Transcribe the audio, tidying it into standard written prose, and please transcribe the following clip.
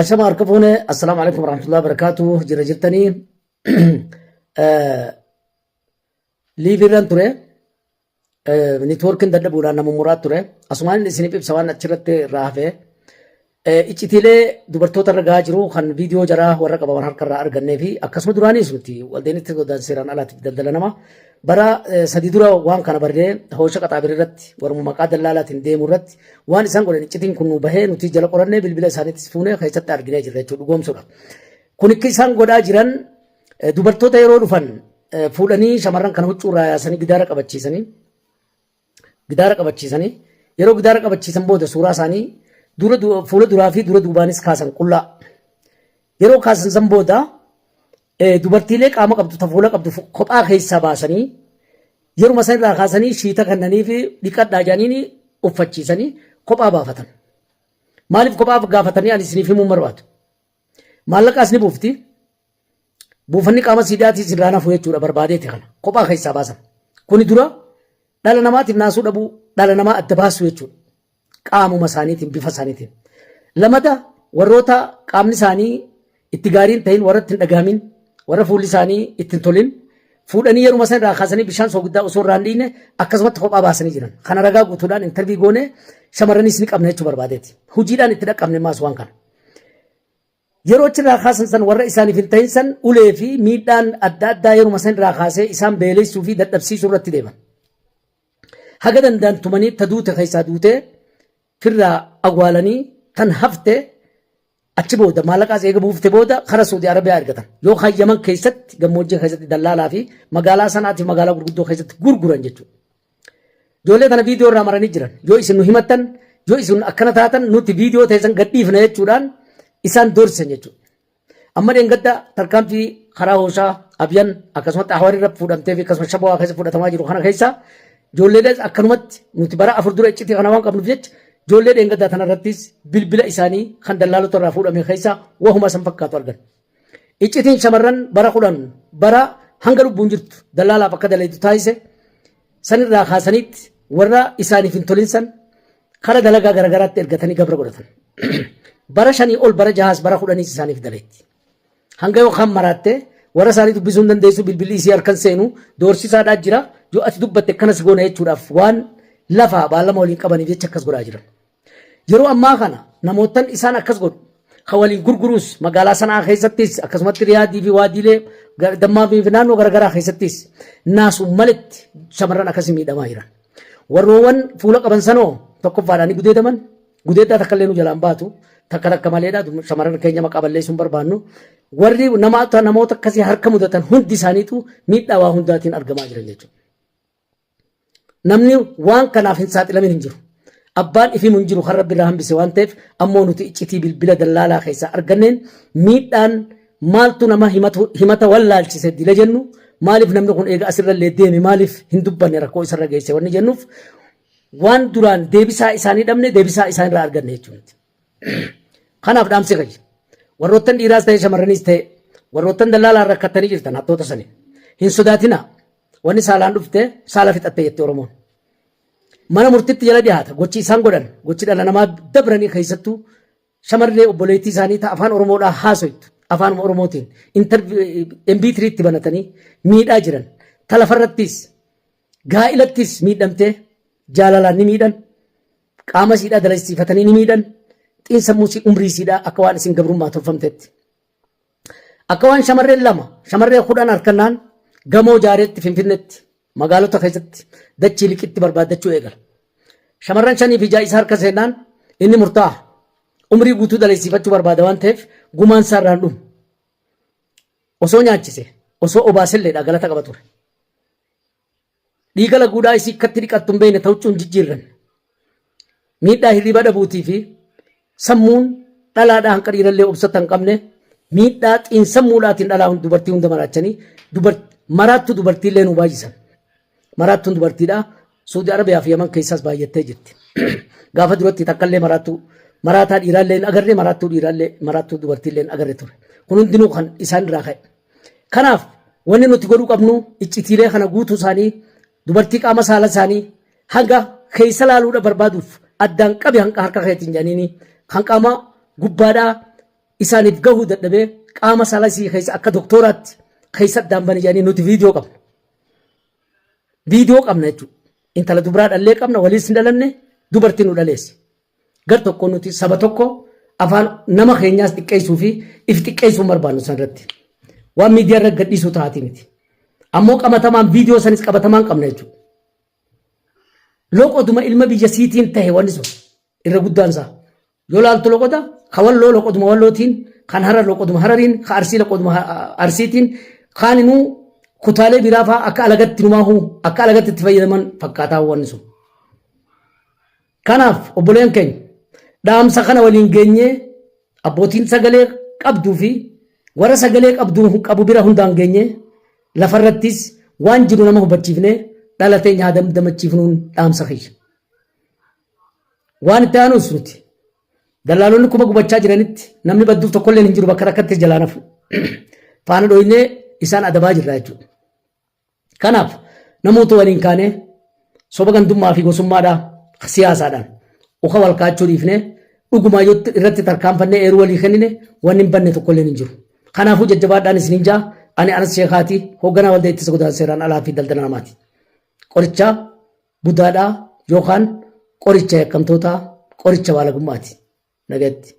Ashama harka fuune, assalaamu alaikum warahmatullahi wabarakatuh. Jira jirtanii? Liiviirran ture, niitwoorkiin dadhabuudhaan nama muraa ture. Asumaan isiniif ibsa waan achirratti irraa hafe. Iccitiilee dubartoota irra gahaa jiru kan viidiyoo jaraa warra qabaman harka irraa argannee fi akkasuma duraaniis nuti waldeenitti godaan seeraan alaatiif daldala nama bara 3 dura waan kana barree hoosha qaxaabir irratti waruma maqaa dallaalaatiin deemu irratti waan isaan godhan iccitiin kun nu bahee nuti jala qorannee bilbila isaaniittis fuunee keessatti arginee jirra jechuudha dhugoomsuudha. Kun akka isaan godhaa jiran dubartoota yeroo dhufan fuudhanii shamarran kana huccuu irraa yaasanii gidaara qabachiisanii gidaara qabachiisanii yeroo gidaara qabachiisan booda suuraa isaanii dura fuula duraa fi dura duubaanis kaasan qullaa. Yeroo kaasan san booda dubartiilee qaama qabdu ta fuula qabdu kophaa keessaa baasanii yeruma san irraa kaasanii shiita kennanii fi dhiqadhaa jedhanii uffachiisanii kophaa baafatan. Maaliif kophaa gaafatanii ani isiniif himuu barbaadu. Maallaqaas ni buufti. Buufanni qaama siidhaatii isin hafu jechuudha barbaadeeti kana. Kophaa keessaa baasan. Kuni dura dhala namaatiif naasuu dhabuu, dhala namaa adda baasuu jechuudha. Qaamuma isaaniitiin, bifa isaaniitiin. Lamada warroota qaamni isaanii itti gaariin ta'in, warra itti hin dhagahamin, warra fuulli isaanii itti hin tolin fuudhanii yeruma san irraa kaasanii bishaan soogiddaa osoo irraa hin dhiine akkasumatti kophaa baasanii jiran. Kana ragaa guutuudhaan intarvii goonee shamarranis ni qabna jechuu barbaadeeti. Hojiidhaan itti dhaqqabne maas waan kana. Yeroo achirraa kaasan san warra isaaniif hin ta'in san ulee fi miidhaan adda addaa yeruma san irraa kaasee isaan beelessuu fi dadhabsiisuu irratti deeman. Haga danda'an tumanii ta duute keessaa duutee firraa awwaalanii tan hafte achi booda maallaqaas eega buufte booda kara Suudi Arabiyaa ergatan. Yookaan Yaman keessatti gammoojjii keessatti dallaalaa fi magaalaa sanaatiif magaalaa gurguddoo keessatti gurguran jechuudha. Ijoollee tana viidiyoo irraa maranii jiran. Yoo isin nu himattan, yoo isin akkana taatan nuti viidiyoo teessan gadhiifna jechuudhaan isaan doorsisan jechuudha. Amma dheengadda tarkaanfii karaa Hooshaa, Abyan akkasumatti Ahwar irra fuudhamtee fi akkasuma Shabawaa keessa fudhatamaa jiru kana keessa ijoolleedhas akkanumatti nuti bara 4 dura iccitii kana waan qabnuuf jecha ijoollee dheengaddaa tana irrattis bilbila isaanii kan dallaalota irraa fuudhame keessa wahuma san fakkaatu argan. Iccitiin shamarran bara 10 bara hanga lubbuun jirtu dallaalaaf akka dalaydu taasise sanirraa kaasaniitti warra isaaniif hin tolin san kara dalagaa garagaraatti ergatanii gabra godhatan. Bara 5 ol, bara jahaas, bara 10s isaaniif dalayti. Hanga yookaan maraatte warra isaanii dubbisuu hin dandeessu, bilbilli isii harkan seenu doorsisaadhaa jira, yoo ati dubbatte akkanas goona jechuudhaaf waan lafaa baallama waliin qabaniif jecha akkas godhaa jiran. Yeroo ammaa kana namoottan isaan akkas godhu kan waliin gurguruus magaalaa Sana'aa keessattis akkasumatti Riyaadii fi waadiilee Dammaa fi naannoo garaagaraa keessattis naasuun maletti shamarran akkasii miidhamaa jiran. Warroowwan fuula qaban sanoo tokkoffaadhaan ni gudeedaman. Gudeeddaa takka illee nu jalaan baatu, takka takka maleedha, shamarran keenya maqaa balleessuun barbaannu. Warri namoota akkasii harka mudatan hundi isaaniitu miidhaa waa hundaatiin argamaa jiran jechuudha. Namni waan kanaaf hin saaxilamin hin jiru. Abbaan ifimu hin jiru kan Rabbi irraa hambise waan ta'eef, ammoo nuti iccitii bilbila dallaalaa keessaa arganneen miidhaan maaltu nama himata wallaalchise dila jennu, maaliif namni kun eega asirrallee deeme maaliif hin dubbanne rakkoo isarra geesse wanni jennuuf, waan duraan deebisaa isaanii dhabne deebisaa isaanirraa arganne jechuudha. Kanaaf dhaamsi kiyya. Warroottan dhiiraas ta'e shamarranis ta'e warroottan dallaalaan rakkattanii jirtan hattoota sanii. Hin sodaatinaa. Wanni saalaan dhufte saala fixatte jetti Oromoon. Mana murtitti jala dhiyaata. Gochi isaan godhan gochi dhala namaa dabranii keessattuu shamarree obboleettii isaanii ta afaan Oromoodhaa haasoytu afaanuma Oromootiin MB3tti banatanii miidhaa jiran. Ta lafarrattis gaa'ilattis miidhamtee jaalalaan ni miidhan. Qaama isiidhaa dalagsiifatanii ni miidhan. Xiinsammuu isii umrii isiidhaa akka waan isin gabrummaa tolfamtetti. Akka waan shamarreen lama, shamarree 10 harkannaan gamoo jaareetti Finfinnetti magaalota keessatti dachii liqitti barbaaddachuu eegala. Shamarran shanii fi ja'a isa harka seennaan inni murtaa'a. Umrii guutuu dalaysiifachuu barbaada waan ta'eef gumaan isaa irraan dhumu. Osoo nyaachise, osoo obaaselleedha galata qaba ture. Dhiiga laguudhaa isii akkatti dhiqattu hin beekne ta'uccuu hin jijjiirran. Miidhaa hirriba dhabuutii fi sammuun dhalaadhaa hanqa dhiirallee obsata hin qabne miidhaa xiinsammuudhaatiin dhalaa dubartii hunda maraachanii maraattuu dubartiillee nu baay'isan. Maraattuun dubartiidhaa Suudi Arabiyaa fi Yaman keessaas baay'attee jirti. Gaafa duratti takkallee maraattuu maraataa dhiiraallee hin agarre, maraattuu dhiiraallee maraattuu dubartiillee hin agarre ture. Kun hundinuu kan isaan irraa ka'e. Kanaaf wanni nuti godhuu qabnu iccitiilee kana guutuu isaanii dubartii qaama saala isaanii hanga keessa laaluudha barbaaduuf addaan qabi hanqa harka keetiin jedhaniini kan qaama gubbaadhaa isaaniif gahuu dadhabee qaama saalaa isii keessa akka doktooraatti keessa addaan bane jedhanii nuti viidiyoo qabna. Viidiyoo qabna jechuudha. Intala dubraa dhallee qabna waliis hin dhalanne dubartii nu dhaleessi. Gar tokko nuti saba tokko afaan nama keenyaas xiqqeessuu fi if xiqqeessuu hin barbaannu san irratti. Waan miidiyaa irra gadhiisuu taati miti. Ammoo qabatamaan viidiyoo sanis qabatamaan qabna jechuudha. Loqoduma ilma biyya siitiin tahe wanni sun irra guddaan isaa. Yoo laaltu loqoda ka walloo loqoduma wallootiin, kan harar loqoduma harariin, ka arsii loqoduma arsiitiin, kaaninuu kutaalee biraa fa'aa akka alagatti numaahuu akka alagatti itti fayyadaman fakkaataa wanni sun. Kanaaf obboleen keenya dhaamsa kana waliin geenyee abbootiin sagalee qabduu fi warra sagalee qabduu qabu bira hundaan geenyee lafarrattis waan jiru nama hubachiifnee dhala teenya haa damdamachiifnuun dhaamsa kiyya. Waan itti aanus nuti dallaalonni kuma gubachaa jiranitti namni badduuf tokkolleen hin jiru bakka rakkatti jalaan hafu. Faana dhoynee isaan adabaa jirra jechuudha. Kanaaf namoota waliin kaanee soba gandummaa fi gosummaadhaa siyaasaadhaan uka wal kaachuu dhiifnee dhugumaa yoo irratti tarkaanfannee eeruu walii kennine wanni hin banne tokkolleen hin jiru. Kanaafuu jajjabaadhaan isiniin jaa ani Anas Sheekaati hoogganaa waldaa ittisa godaansa seeraan alaa fi daldala namaati. Qorichaa budaadhaa yookaan qoricha yakkamtootaa qoricha baalagummaati. Nagatti.